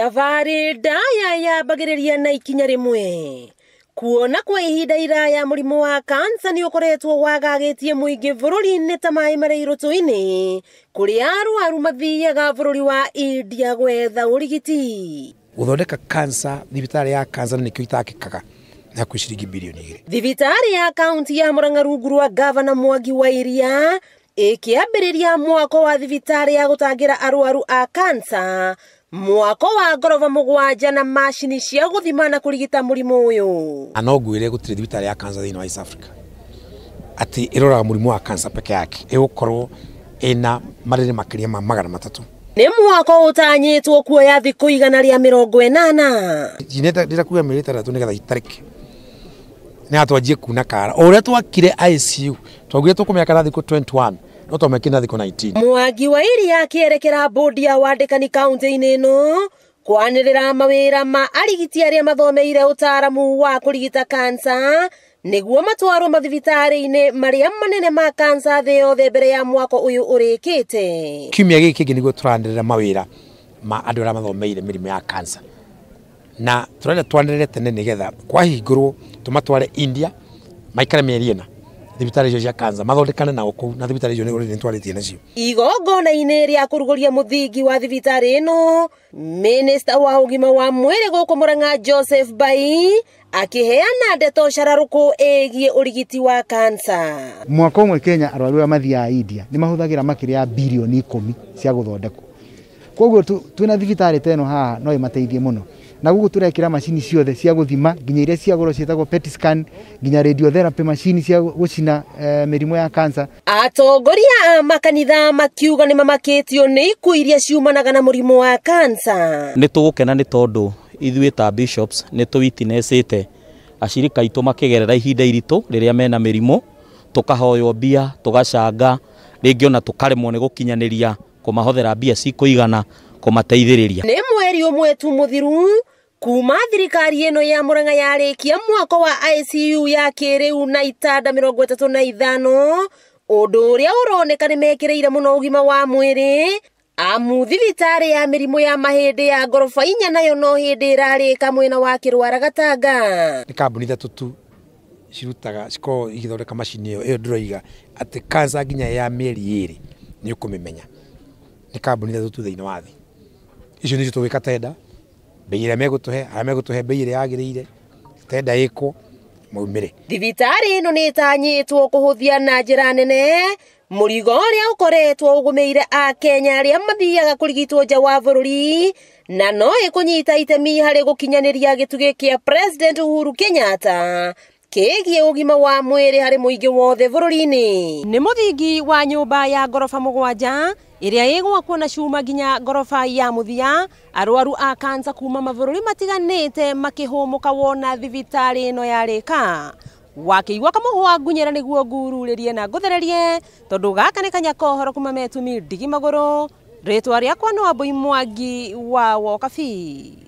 Thabarĩ ndaya yambagĩrĩria na ikinya rĩmwe. Kuona kwa ihinda iraya mũrimũ wa kansa nĩ ũkoretwo wagagĩtie mũingĩ bũrũri-inĩ ta maĩ marĩ irũtũ-inĩ, kũrĩa arwaru mathiaga bũrũri wa India gwetha ũrigiti. Gũthondeka kansa, thibitarĩ ya kansa nĩkĩo itakĩkaga na hakuhĩ ciringi bilioni 2. Thibitarĩ ya kaunti ya Murang'a rungu rwa gavana Mwangi wa Iria ĩkĩambĩrĩria mwako wa thibitarĩ ya gũtangĩra arwaru a kansa, mwako wa ngoroba 7 na macini cia gũthima na kũrigita mũrimũ ũyũ. Na no ngwĩre gũtirĩ thibitarĩ ya kansa thĩinĩ wa East Africa atĩ ĩroraga mũrimũ wa kansa peke yake, ĩgũkorwo ĩna marĩrĩ makĩria ma 300. Nĩ mwako ũtanyĩtwo kuoya thikũ 180. Ndĩrenda kuga mĩeri 6 nĩgetha itarĩke, nĩ twanjie kuna kara o ũrĩa twakire ICU twaugire tũkũmĩaka na thikũ 21 no twamĩakire na thikũ 19. Mwangi wa Iria akĩerekera bodi ya wandĩkani kaunti-inĩ ĩno kwanĩrĩra mawĩra ma arigiti arĩa mathomeire ũtaaramu wa kũrigita kansa nĩguo matwarwo mathibitarĩ-inĩ marĩa manene ma kansa thĩ yothe mbere ya mwako ũyũ ũrĩkĩte. Kiumia gĩkĩ kĩngĩ nĩguo tũranĩrĩra mawĩra ma andũ arĩa mathomeire mĩrimũ ya kansa, na tũrenda twanĩrĩre tene nĩgetha kwahingũrwo tũmatware India maikare mĩeri 4 thibitarĩ icio cia kansa mathondekane nao kũu, na thibitarĩ icio nĩ twarĩtie nacio. Igongona-inĩ rĩa kũrugũria mũthingi wa thibitarĩ ĩno, Minista wa ũgima wa mwĩrĩ gũkũ Murang'a Joseph Bai akĩheana ndeto cararũkũ ĩgiĩ ũrigiti wa kansa. Mwaka ũmwe Kenya arwaru arĩa mathiaga India nĩ mahũthagĩra makĩria ya bilioni 10 cia gũthondekwo. Koguo twĩna thibitarĩ ta ĩno haha no ĩmateithie mũno. Na gũkũ tũrekĩra macini ciothe cia gũthima nginya iria cia goro ciĩtagwo PET scan, nginya radiotherapy macini cia gũcina mĩrimũ ya kansa. Atongoria a makanitha makiuga nĩ mamakĩtio nĩ ikuũ iria ciumanaga na mũrimũ wa kansa. Nĩ tũgũkena nĩ tondũ ithuĩ ta bishops nĩ tũwitnessĩte acirika aitũ makĩgerera ihinda iritũ rĩrĩa mena mĩrimũ, tũkahoywo mbia, tũgacanga, rĩngĩ ona tũkaremwo nĩ gũkinyanĩria kũmahothera mbia cikũigana kũmateithĩrĩria. Nĩ mweri ũmwe tu mũthiru kuma thirikari ĩno ya Murang'a yarĩkia mwako wa ICU ya kĩrĩu na itanda 35, ũndũ ũrĩa ũroneka nĩ mekĩrĩire mũno ũgima wa mwĩrĩ, amu thibitarĩ ya mĩrimũ ya mahĩndĩ ya ngoroba 4 nayo no hĩndĩ ĩrarĩka mwena wa Kĩrwara Gatanga. Nĩ kambuni 3 tu cirutaga cikoragwo igĩthondeka macini ĩyo ndĩroiga atĩ kansa nginya ya mĩeri 2 nĩ ũkũmĩmenya. Nĩ kambuni 3 tu thĩinĩ wa thĩ. Icio nĩcio tũgwĩka tenda, bei ĩrĩa megũtũhe, arĩa megũtũhe bei ĩrĩa yagĩrĩire, tenda ĩkwo maumĩre. Thibitarĩ ĩno nĩ ĩtanyĩtwo kũhũthia na njĩra nene mũrigo ũrĩa ũkoretwo ũgũmĩire Akenya arĩa mathiaga kũrigitwo nja wa bũrũri, na no ĩkũnyita itemi harĩ gũkinyanĩria gĩtugĩ kĩa President Uhuru Kenyatta kĩgiĩ ũgima wa mwĩrĩ harĩ mũingĩ wothe bũrũri-inĩ. Nĩ mũthingi wa nyũmba ya ngoroba 7 ĩrĩa ĩgwakwo na cuma nginya ngoroba ya mũthia, arwaru a kansa kuma mabũrũri matiganĩte makĩhũmũka wona thibitarĩ ĩno yarĩka. Wakĩigua kamũhwa ngunyĩra nĩguo ngururĩrie na ngũthererie, tondũ gaka nĩ kanya kohoro kuma metumi ndigi magũrũ. Rĩtwa rĩakwa nĩ Wambui Mwangi wa Wokabi.